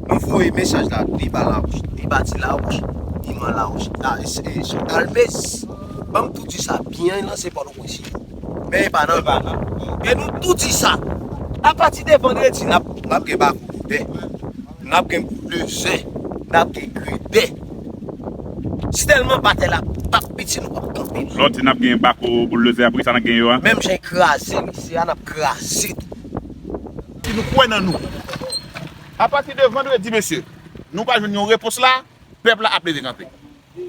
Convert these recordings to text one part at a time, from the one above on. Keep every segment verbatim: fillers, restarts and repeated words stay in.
Nou voye mesaj la, li ba Lawòch, li ba Ti Lawòch, li man Lawòch. La, e, e, Chantal Bes, ban m tou di sa byen, lan se Pòtoprens. Men e pa nan nou. E nou tou di sa. Apati de vandredi, n ap, n ap gen bako boudè. N ap gen bouldoze. N ap gen gredè. Si tèlman batay la p ap piti, nou p ap kanpe. Lè w di n ap gen bako bouldoze, apre sa n ap gen yo a? Menm jan e kraze lise a, n ap kraze tou. Si nou kwè nan nou. Apati de vandredi, mesye, nou pa jwenn yon repons la, pèp la ap leve kanpe.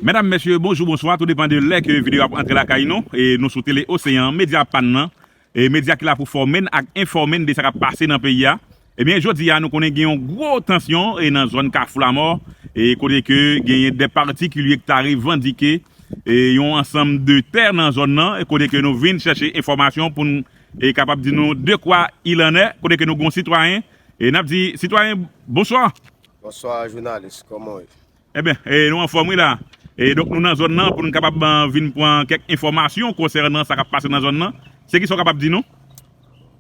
Medam, mesye, bonjou, bonswa, tou depann de lè ke videyo a ap antre lakay nou. E nou sou Tele Oseyan, medya pa n nan, e medya ki la pou fòme n ak enfòme n de sa k ap pase nan peyi a. Ebyen, jodi a, nou konnen gen yon gwo tansyon e nan zòn Kafou Lamò, e kote ke genyen de patikilye ki ta revandike e yon ansanm de tè nan zòn nan, e kote ke nou vin chèche enfòmasyon pou n, e kapab di nou de kwa il en est, kote ke nou gen yon sitwayen, e n ap di, sitwayen, bonswa. Bonswa, jounalis, kòman w ye? Ebyen, e, nou anfòm, wi, la. E, donk, nou nan zòn nan pou nou kapab, eh, vin pran kèk enfòmasyon konsènan sa k ap pase nan zòn nan. Se kisa w kapab di nou?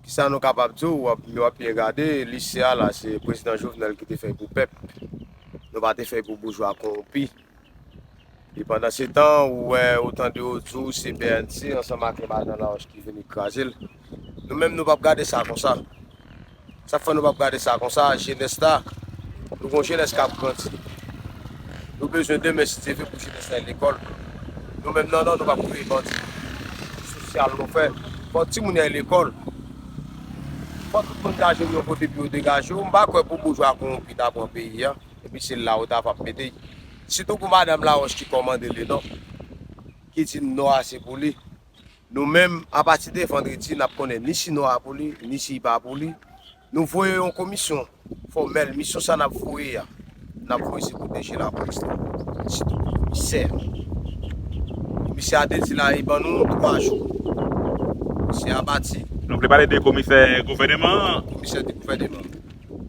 Kisa nou kapab di w? W ap, w ap byen gade, lise a la, se prezidan Jovenel ki te fè l pou pèp. Nou pa te fè l pou boujwa kowonpi. E pandansetan, ou wè, ou tande yo di w se P N C ansanm ak madan Lawòch ki vini kraze l. Nou menm, nou p ap gade sa konsa. Sa k fè nou p ap gade sa konsa, jenès la, nou gon jenès k ap grandi. Nou bezwen demen, si Dye vle, pou jenès la al lekòl. Nou menm nan Nò, nou p ap touye bandi. Sosyal nou fè. Fò timoun yo al lekòl. Fò tout moun ta jwenn yon kote pou yo degaje yo. M pa kwè pou boujwa kowonpi ta pran peyi a. Epi se la yo ta p ap mete. Sitou pou madanm Lawòch ki kòmande le Nò, ki di Nò a se pou li. Nou menm, apati de vandredi, n ap konnen ni si Nò a pou li, ni si li pa pou li. Nou voye yon komisyon fòmèl. Misyon sa n ap voye a, n ap voye se pwoteje lapolis la. Sitou komisè. Komisè a te di la, li ban nou twa jou. Komisè a pati. Nou vle pale de komisè gouvèneman an. Komisè de gouvèneman.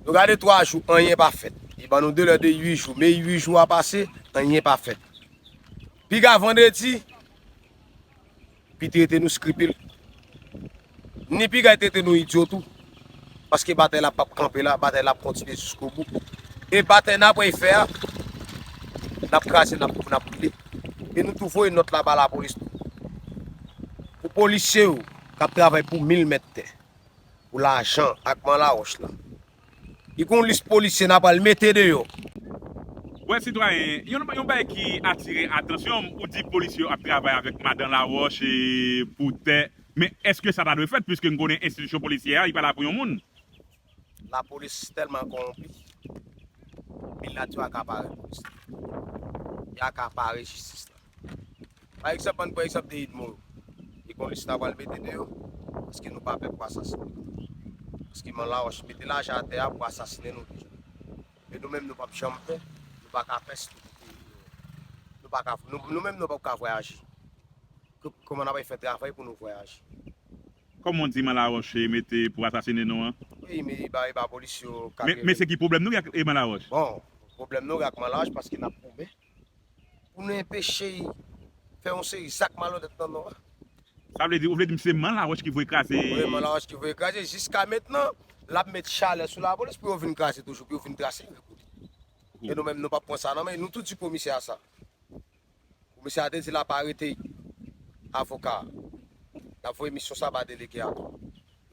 Nou gade twa jou, anyen pa fèt. Li ban nou delè de uit jou. Men uit jou a pase, anyen pa fèt. Piga vandredi, pi trete nou skripil. Ni piga trete nou idyo tou. Paske batay la p ap kanpe la, batay la ap kontinye jiskobou. E batay n ap fè a, n ap kraze, n ap, n ap boule. E nou tou voye nòt la ba lapolis tou. Pou polisye yo k ap travay pou mil mèt tè, pou lajan ak man Lawòch la. Li gon lis polisye n a pral mete deyò. Wè, sitwayen, yon, yon bagay ki atire atansyon m, ou di polisye yo ap travay avèk madan Lawòch e pou tè. Men èske sa ta dwe fèt, piske n konnen enstitisyon polisyè a, li pa la pou yon moun? Lapolis tèlman kowonpi, milat yo akapare polis la. Yo akapare jistis la. Pa egzanp, ann pran egzanp de Edmo yo. Li gon lis n a pral mete deyò, paske nou pa pè pou asasinen. Paske man Lawòch mete lajan atè a pou asasinen nou deja. Men nou menm, nou p ap janm pè, nou pa ka pè sitou pou peyi nou. Nou pa ka, nou, nou menm, nou p ap ka vwayaje. K-, kòman n ap fè travay pou nou vwayaje? Kòman w di man Lawòch mete pou asasinen nou an? Wi, men e ba, e ba polis yo ka Men, men se ki pwoblèm nou gen ak e man Lawòch? Bon, pwoblèm nou gen ak man Lawòch paske n ap goumen pou nou enpeche l fè yon seri zak malonèt nan Nò a. Sa vle di, ou vle di m se man Lawòch ki voye kraze? Wi, man Lawòch ki voye kraze. Jiska mentnan, l ap met chalè sou lapolis pou yo vin kraze toujou, pou yo vin trase l pou li. E nou menm, nou p ap pran sa nan men, nou tou di komisè a sa. Komisè a te di l ap arete avoka a. L ap voye misyon sa ba delege a tou.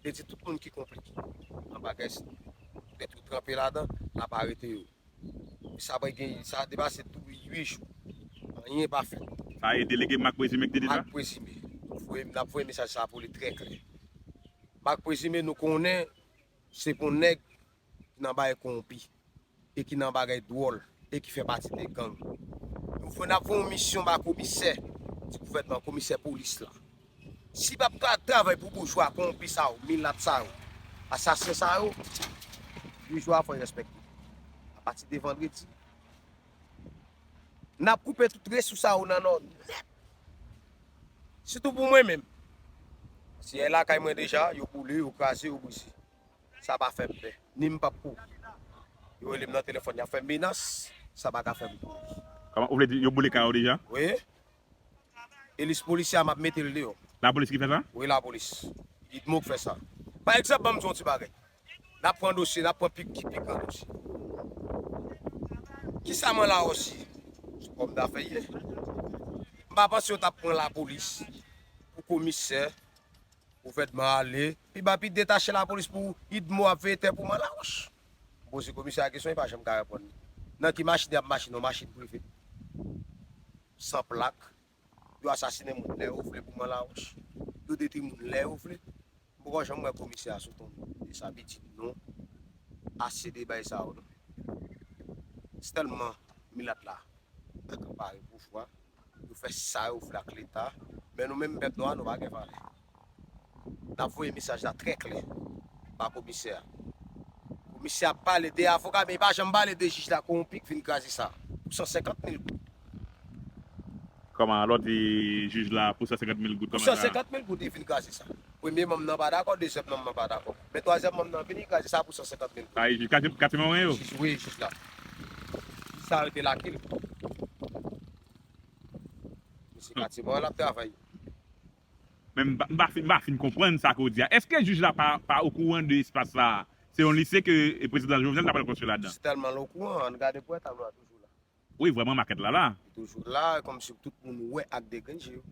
Li te di tout moun ki konplike nan bagay sa, petèt yo tranpe ladan, l ap arete yo. Sa pral gen, sa depase tou uit jou. Anyen pa fèt. Sa e delege Marc Présumé ki te di sa? Marc Présumé. Voye, n ap voye mesaj sa pou li trè klè. Marc Présumé, nou konnen se pou nèg ki nan bagay kowonpi e ki nan bagay dwòl e ki fè pati de gang. Nou fè, n ap fè yon misyon ba komisè di gouvènman, komisè polis la. Si p ap ka travay pou boujwa kowonpi sa yo, milat sa yo, asasen sa yo, boujwa fò yo respekte. Apati de vandredi, n ap koupe tout resous sa yo nan Nò nèt. Sitou pou mwen menm. Si yè lakay mwen deja, yo boule, yo kraze, yo brize. Sa pa fè m pè. Ni m p ap kouri. Yo rele m nan telefòn, y ap fè m menas, sa pa ka fè m kouri. Kòman, ou vle di yo boule kay ou deja? Wi. Elis polisye a, m ap mete l deyò. Lapolis ki fè sa? Wi, lapolis. Idmo k fè sa. Pa egzanp, ban m di yon ti bagay. N ap pran dosye, n ap pran pik ki pi gran dosye. Kisa Man Lawòch ye? Se kòm zafè ye. M pa panse yo t ap pran lapolis pou komisè, gouvènman ale, pi ba pi detache lapolis pou Idmo ap veye tè pou Man Lawòch. M poze komisè a kesyon, li pa janm ka reponn. Nan ki machin y ap mache, nan machin prive? San plak. Yo asasinen moun lè yo vle pou Man Lawòch. Yo detwi moun lè yo vle. M poko janm wè komisè a sot yon dezabitid non. Ase de bay sa yo non. Sèlman milat la akanpare pouvwa. Yo fè sa yo vle ak leta. Men nou menm pèp nwa nou pa gen valè. N ap voye mesaj la trè klè ba komisè a. Komisè a pale de avoka, men li pa janm pale de jij la kowonpi k vin kraze sa pou san senkant mil goud. Kòman lè w di jij la pou san senkant mil goud? Pou san senkant mil goud li vin kraze sa. Premye manm nan pa dakò, dezyèm manm nan pa dakò. Men twazyèm manm nan vini kraze sa pou san senkant mil goud. Sa e jij katye mwen yo? Wi, jij la. Sa rete lakil. Mesye katye mwen l ap travay. Men m pa fin konprann sa ke w di a. Èske jij la pa pa okouran de espas sa a? Se yon lise ke prezidan Jovenel ta pral konstwi ladan. Si tèlman l okouran, ann gade pou wè tablo a toujou la. Wi, vrèman, makèt la la. Li toujou la, kòmsi tout moun wè ak de grenn je yo.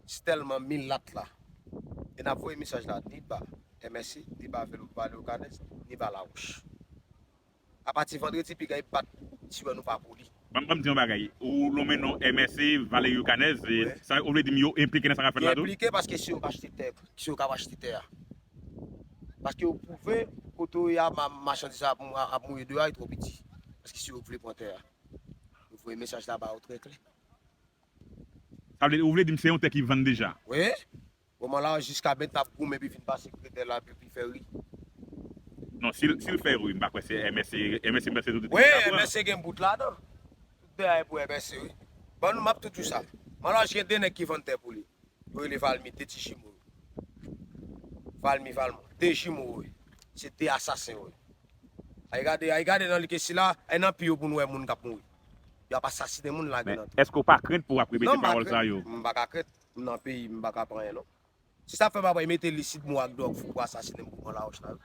Si tèlman milat la. E n ap voye mesaj la ni ba M S C, ni ba Vale Okanèz, ni ba Lawòch. Apati vandredi, piga y ap bat si wè nou pa pou li. Ban m di yon bagay. Ou lonmen non M S C, Valery Okanèz, sa ou vle di m yo enplike nan sa k ap fèt la tou? Yo enplike paske se yo k achte tè, se yo k ap achte tè a. Paske yo pwouve kote yo ye a, machandiz la ap mouri deyò a, li twò piti. Paske se yo k vle pran tè a. Nou voye mesaj la ba yo trè klè. Sa vle di, ou vle di m se yon tè ki vann deja? Wi. Bon, Man Lawòch jiska mentnan ap goumen epi vin pase kretè la epi fè ri. Non, si l si l fè ri, m pa kwè se M S C, M S C m panse nou te pran. Wi, M S C gen bout ladan. Tout tè a e pou M S C wi. Ban nou m ap tou di w sa. Man Lawòch gen de nèg ki vann tè pou li. Yo rele Valmy, de ti jimo yo. Valmy, Valmont, de jimo yo ye. Se de asasen yo ye. Ay gade, ay gade nan li ke sila, ay nan pi yo pou n wè moun k ap mouri. Y ap asasinen moun lage nan twou. Men èske w pa krent pou w ap repete pawòl sa yo? Non, m pa ka krent. M pa ka krent. M nan peyi m, m pa ka pran anyen non. Se sa fè m ap mete lisid mwen ak dwòg fou pou asasinen m pou pran lawòch la wi.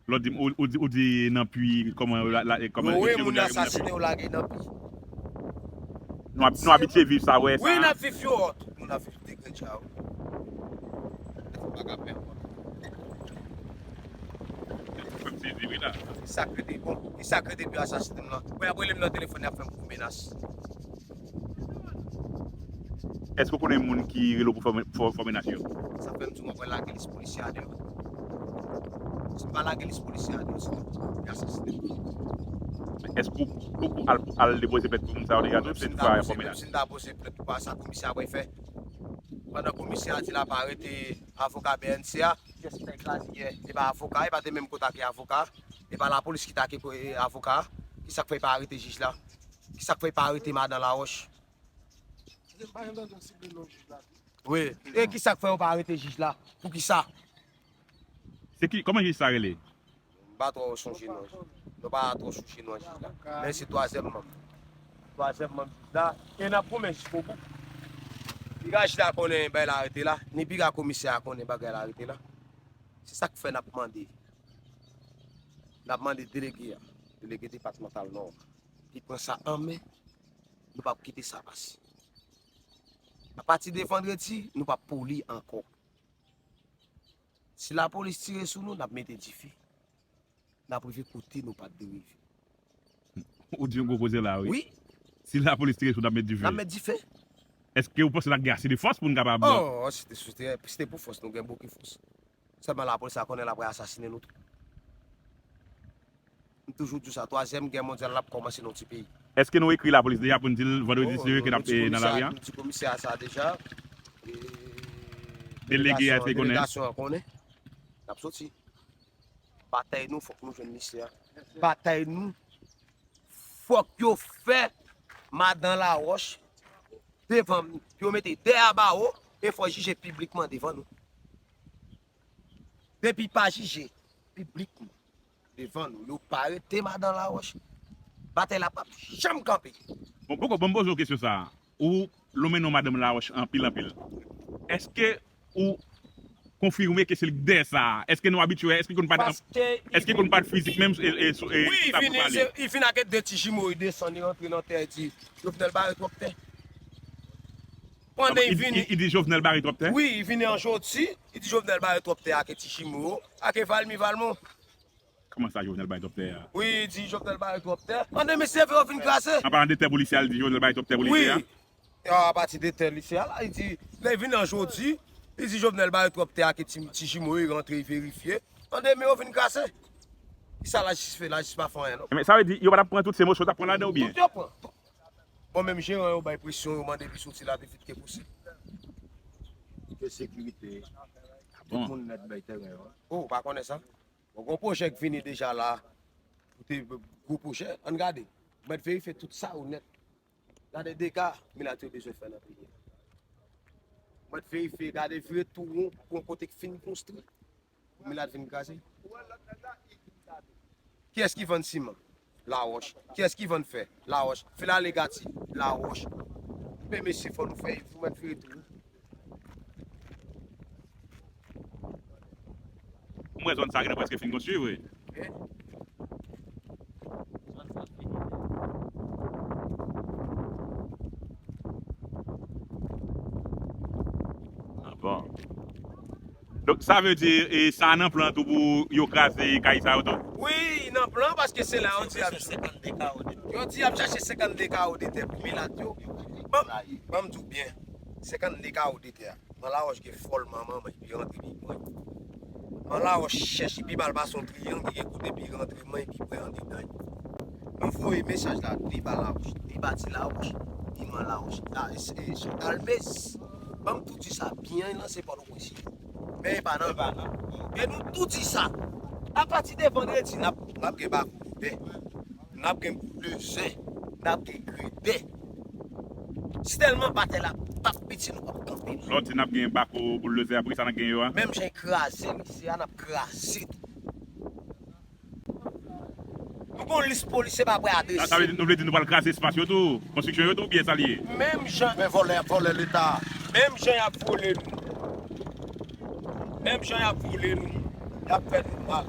Lè w di m, ou, ou di, ou di nan pwi, kòman yo la, la, kòman yo wi, moun yo asasinen yo lage nan pwi. Nou, ab- nou abitye viv sa, wè sa. Wi, n ap viv yo, tout moun ap viv de grenn cha yo. Fè m sezi wi la. Sa k rete, bon, e sa k rete pi asasinen m lan. Bon, y ap rele m nan telefòn, y ap fè m kou menas. Èske w konnen moun ki rele w pou fòme, fò, fòme nasyon? Sa fè m di w mwen pral lage lis polisye a deyò. Si m pa lage lis polisye a deyò, se tout moun ki asasinen. Èske w poko al, al depoze plent pou moun sa yo deja tou, se tou pa fòme nasyon? Menm si m ta poze plent pou pa sa, komisè a pral fè. Pandan komisè a di l ap arete avoka B N C a, pyès ki t al kraze yè, e pa avoka, e pa te menm kote ak avoka, e pa lapolis ki t ak avoka, ki sa k fè e pa arete jij la? Ki sa k fè e pa arete madan Lawòch? Wi. E kisa k fè yo pa arete jij la? Poukisa? Se ki, kòman jij sa rele? M pa twò sonje non. Nou pa twò sonje non jij la. Men se twazyèm manm. Twazyèm manm jij la. E n ap goumen jiskobou. Piga jij la konnen bagay la rete la. Ni piga komisè a konnen bagay la rete la. Se sa k fè n ap mande. N ap mande delege a. Delege depatmantal Nò a. Li pran sa an men. Nou p ap kite sa pase. Apati de vandredi, nou p ap pou li ankò. Si lapolis tire sou nou, n ap mete dife. N ap rive kote nou pa t dwe rive. Ou di yon gwo koze la, wi. Wi. Si lapolis tire sou nou, n ap met dife. N ap met dife. Èske ou panse n ap gen ase de fòs pou n kapab? Oh, si te, si te, si te pou fòs, nou gen boke fòs. Sèlman lapolis la konnen l ap asasinen nou tou. M toujou di w sa, twazyèm gè mondyal la ap kòmanse nan yon ti peyi. Èske nou ekri lapolis deja pou n di l vandredi si Dye vle ke n ap nan lari a? M di komisè a sa deja. Delege a te konnen. Delegasyon an konnen. N ap soti. Batay nou, fòk nou jwenn misye a. Batay nou, fòk yo fè madan Lawòch devan m. Yo mete dèyè bawo e fò jije piblikman devan nou. Depi pa jije piblikman devan nou, yo pa arete madan Lawòch, batay la p ap janm kanpe. Bon, poko, ban m poze w kesyon sa a. Ou lonmen non madanm Lawòch anpil, anpil. Èske ou konfime ke se li k dèyè sa a? Èske nou abitye wè? Èske konn pa, èske konn pa fizik menm e, e, e, wi, li vin, li vin ak de ti jimo, li desann, li rantre nan tè, li di Jovenel bare twòp tè. Pandan li vini, li di Jovenel bare twòp tè? Wi, li vini an jodi, li di Jovenel bare twòp tè ak ti jimo, ak Valmy Valmont. Kòman sa Jovenel bay twòp tè a? Wi, di Jovenel bay twòp tè. An de mil sèz yo vin kraze. An palan de tè polisye a, li di Jovenel bay twòp tè polisye a? Wi. A pati de tè lisye a la, li di, lè vin an jodi, li di Jovenel bay twòp tè ak ti, ti jimo yo, rantre verifye. An de mil yo vin kraze. Kisa lajistis fè? Lajistis pa fè anyen non. Men sa vle di yo pa t ap pran tout se moso yo t ap pran ladan oubyen? Tout yo pran. Bon, menm jeran yo bay presyon, yo mande li soti la pi vit ke posib. Ke sekirite. Tout moun nèt bay tèren yo. Oh, ou pa konnen sa? Bon, gon pwojè k vini deja la, pou te gwo pwojè, ann gade, mèt verifye tout sa ou nèt. Gade dega milat yo bezwen fè nan peyi a. Mèt verifye, gade vire tou won, pou yon kote k fin konstwi, pou milat vin kraze. Kiyès ki vann siman? Lawòch. Kiyès ki vann fè? Lawòch. Fil alegati? Lawòch. Men mesye, fò nou fè efò, mèt vire tou. M wè zòn sa gentan prèske fin konstwi vre. Ah bon. Donk sa vle di e, sa nan plan tou pou yo kraze kay sa yo tou? Wi, nan plan paske se la yo di y ap jwe. Yo di y ap chache senkannde kawo de tè pou milat yo. Ban m di w byen, senkannde kawo de tè a. Man Lawòch gen fòl manman, men li rantre li pran. Man Lawòch chèch, li pi mal pase yon triyang, li gen kout epi li rantre men li pran andedan. Nou voye mesaj la, li ba Lawòch, li ba Ti Lawòch, li Man Lawòch. La, e, e, Chantal Mez, ban m tou di sa byen, lan se Pòtoprens. Men e pa nan. E nou tou di sa. Apati de vandredi, n ap, n ap gen bakou de tè. N ap gen bouldoze, n ap gen gredè. Sitèlman batay la p ap piti, nou p ap kanpe. Lè w di n ap gen bako, bouldoze a, poukisa n ap gen yo a? Menm jan e kraze misye a, n ap kraze tou. Nou gon lis polisye pa prè adrese. Sa vle di nou vle di nou pral kraze espas yo tou, konstriksyon yo tou, oubyen sa l ye? Menm jan. Men vòlè y ap vòlè Leta. Menm jan y ap vòlè nou. Menm jan y ap vòlè nou. Y ap fè nou mal.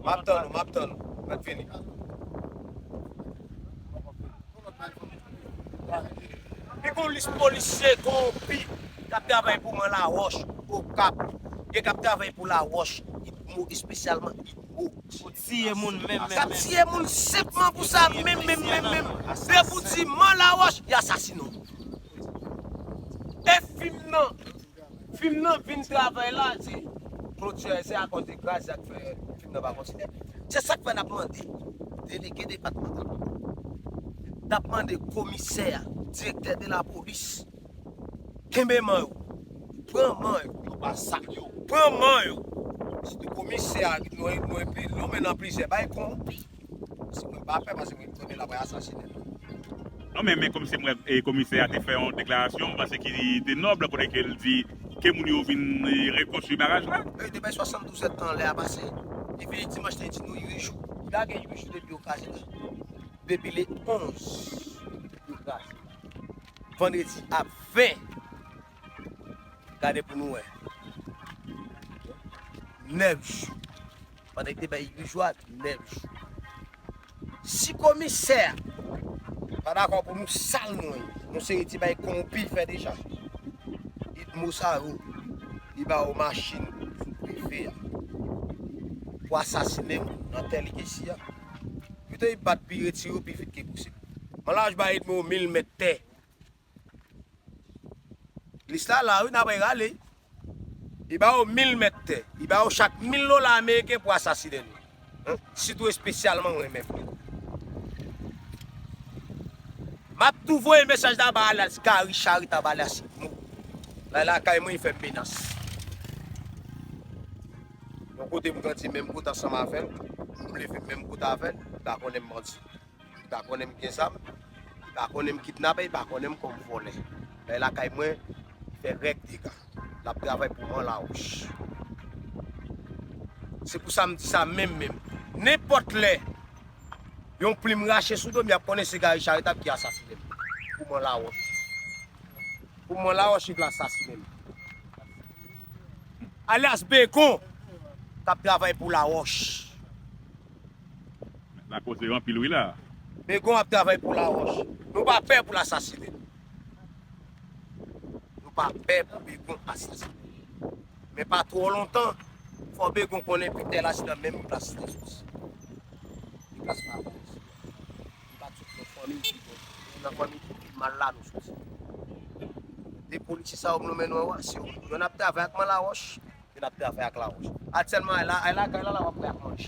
M ap tann ou, m ap tann ou. Mèt vini. Li gon lis polisye kowonpi k ap travay pou Man Lawòch, Okap. Gen k ap travay pou Lawòch, Itmo, espesyalman Itmo. Pou tiye moun menm, menm, menm. K ap tiye moun senpman pou sa, menm, menm, menm, menm. Depi w di Man Lawòch, y asasinen w. E fim nan. Fim nan vin travay la, di klotire, se akoz de gaz la k fè fim nan pa kontinye. Se sa k fè n ap mande delege depatmantal, n ap mande komisè a, direktè de lapolis, kenbe man yo, pran man yo, yo pa sak yo, pran man yo. Sitou komisè a, nou, nou, nou, nou mennen plizyè bay kowonpi. Si mwen pa pè, paske mwen konnen l ap asasinen nou. Non, men, men kòmsi mwen, e, komisè a te fè yon deklarasyon, m panse ki te nòb, kote ke l di ke moun yo vin, e, rekonstwi baraj la. Wi, depi swasanndouz èdtan lè a pase. Li vini dimanch, li di nou uit jou. Li pa gen uit jou depi yo kraze la. Depi le onz, yo kraze. Vandredi a ven. Gade pou nou wè. Nèf jou. Pandan li te bay uit jou a, nèf jou. Si komisè a pa dakò pou nou sal nou, nou se ti bay kowonpi fè deja. Itmo sa yo, li ba yo machin sou prefe a. Pou asasinen moun nan tè li ke si a. Pito li bat pi retire yo pi vit ke posib. Man Lawòch ba Itmo mil mèt tè. Lis la la wi, n ap rale. Li ba yo mil mèt tè. Li ba yo chak mil dola ameriken pou asasinen nou. Hein? Sitou espesyalman mwen menm. M ap tou voye mesaj la ba alyas Gary Charita, ba alyas Mo. Lè lakay mwen, li fè m menas. Yon kote m grandi menm kote ansanm avè l. M leve menm kote avè l. Li pa konnen m bandi. Li pa konnen m gen zam, li pa konnen m kidnapè, li pa konnen m kòm vòlè. Lè lakay mwen, li fè règ dega. L ap travay pou Man Lawòch. Se pou sa m di sa menm menm. Nenpòt lè, yon plim rache sou do m, y ap konnen se Gary Charitab ki asasinen m. Pou Man Lawòch. Pou mwen, Lawòch, li vle asasinen m. Alyas Begon, k ap travay pou Lawòch. La koze anpil wi la. Begon ap travay pou Lawòch. Nou pa pè pou l asasinen. Nou pa pè pou Begon asasinen. Men pa twò lontan, fò Begon konnen Pitè la se nan menm plas li soti. Li plas pa bon. Li pa t soti nan fanmi ki bon. Se nan fanmi ki pi mal la nou soti. De polisye sa yo m nonmen nou an, se yo. Yonn ap travay ak Man Lawòch, yonn ap travay ak Lawòch. Aktyèlman, ay la, ay la, kay la, la w ap wè ak manch.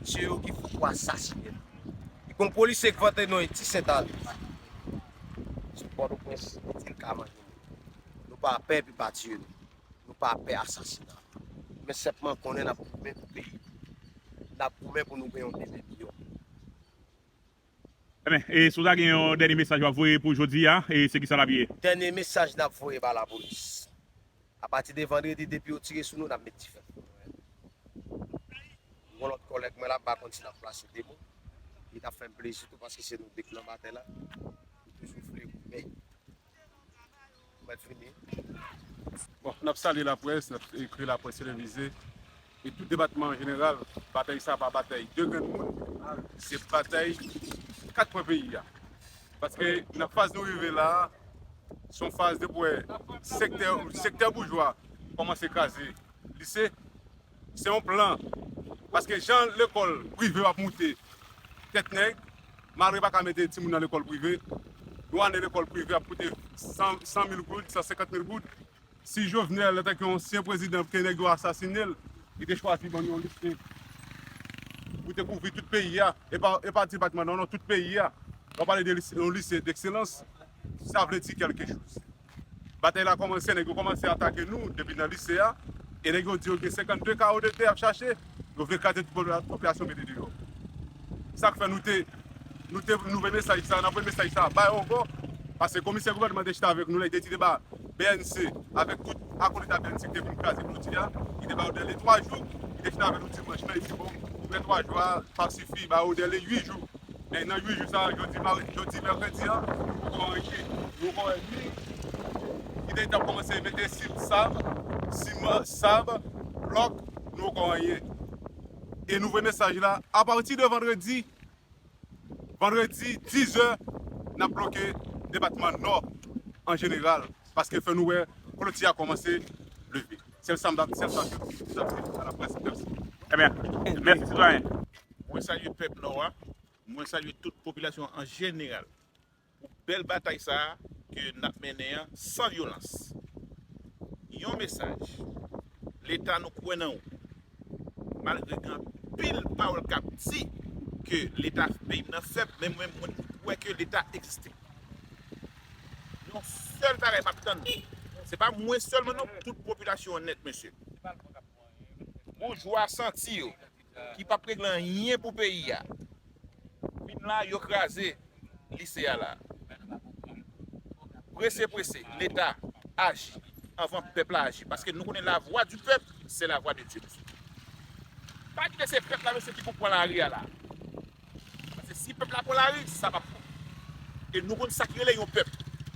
Se yo ki fouko asasinen nou. Li gon polisye k vante non, li di Sentani. Se Pòtoprens, li di l ka manje nou. Nou pa pè epi pa tiye nou. Nou pa pè asasina. Men senpman konnen n ap goumen pou peyi. N ap goumen pou nou gen yon demen miyò. Ebyen, e si w ta gen yon dènye mesaj w ap voye pou jodi a, e se kisa l ap ye? Dènye mesaj n ap voye ba lapolis. Apati de vandredi, depi yo tire sou nou, n ap met dife. Yon lòt kòlèg mwen la, m pa konn si n ap plase de mo. Li t ap fè m plezi tou paske se nou de k nan batay la. Nou toujou vle goumen. Mwen fini. Bon, n ap salye laprès, n ap ekri laprès televize e tout depatman an jeneral. Batay sa pa batay de grenn moun, se batay kat kwen peyi a. Paske nan faz nou rive la a, se yon faz depi w wè sektè, sektè boujwa kòmanse kraze lise, se yon plan. Paske jan lekòl prive yo ap moute tèt nèg, malgre pa ka mete timoun nan lekòl prive, yon ane lekòl prive ap koute san, san mil goud, san senkant mil goud. Si Jovenel, antanke yon ansyen prezidan, ke nèg yo asasine l, li te chwazi ban nou yon lise pou te kouvri tout peyi a. E pa, e pa ti depatman non, non, tout peyi a. W ap pale de lise, yon lise dekselans, sa vle di kèlke choz. Batay la kòmanse, nèg yo kòmanse atake nou depi nan lise a. E nèg yo di yo gen senkannde kawo de tè y ap chache. Yo vle kraze tout popila-, popilasyon mete deyò. Sa k fè nou te, nou te, nou voye mesaj sa, n ap voye mesaj sa ba yo ankò. Paske komisè gouvènman te chita avèk nou la, li te di te ba B N C, avèk tout akolit a B N C ki te vin kraze kloti a, li te ba yo dèle twa jou, li te chita avèk nou dimanch lan, li di bon, pou fè twa jou a, pa sifi, ba yo dèle uit jou. Men nan uit jou sa, jodi ma-, jodi mèkredi an, nou poko wè anyen. Nou poko wè ni, li te ap kòmanse mete sim, sab, siman, sab, blòk, nou poko wè anyen. E nou voye mesaj la, apati de vandredi, vandredi, diz è, n ap bloke depatman Nò an jeneral, paske fè nou wè kloti a kòmanse leve. Sèl sa m t ap, sèl sa m t ap di a laprès. Mèsi. Ebyen, mèsi sitwayen. Mwen salye pèp Nò a, mwen salye tout popilasyon an jeneral pou bèl batay sa a ke n ap mennen an san vyolans. Yon mesaj, Leta nou kwè nan ou. Malgre gen anpil pawòl k ap di ke Leta peyi m nan fèb, men mwen, mwen kwè ke Leta egziste. Yon sèl bagay m ap tann, se pa mwen sèlman non, tout popilasyon an nèt, mesye. Boujwa santi yo, ki p ap regle anyen pou peyi a. Vin la, yo kraze lise a la. Prese, prese, Leta aji anvan pèp la aji. Paske nou konnen la voix du peuple, c'est la voix de Dieu, mesye. Pa kite se pèp la, mesye, ki pou pran lari a la. Paske si pèp la pran lari, sa p ap bon. E nou konn sa k rele yon pèp.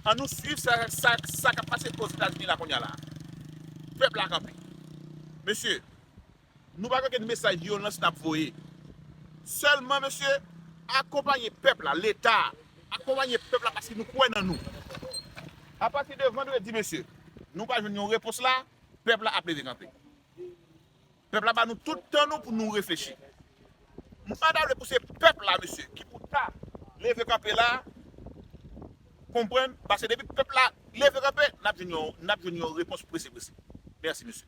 Ann nou swiv sa, sa, sa k ap pase Ozetazini la kounye a la. Pèp la kanpe. Mesye, nou pa gen okenn mesaj vyolans n ap voye. Sèlman, mesye, akonpaye pèp la, Leta, akonpaye pèp la paske nou kwè nan nou. Apati de vandredi, mesye, nou pa jwenn yon repons la, pèp la ap leve kanpe. Pèp la ba nou tout tan nou pou nou reflechi. M pa ta vle pou se pèp la, mesye, ki pou ta leve kanpe la, konprann, paske depi pèp la leve kanpe, n ap jwenn yon, n ap jwenn yon repons prese, prese. Mèsi, mesye.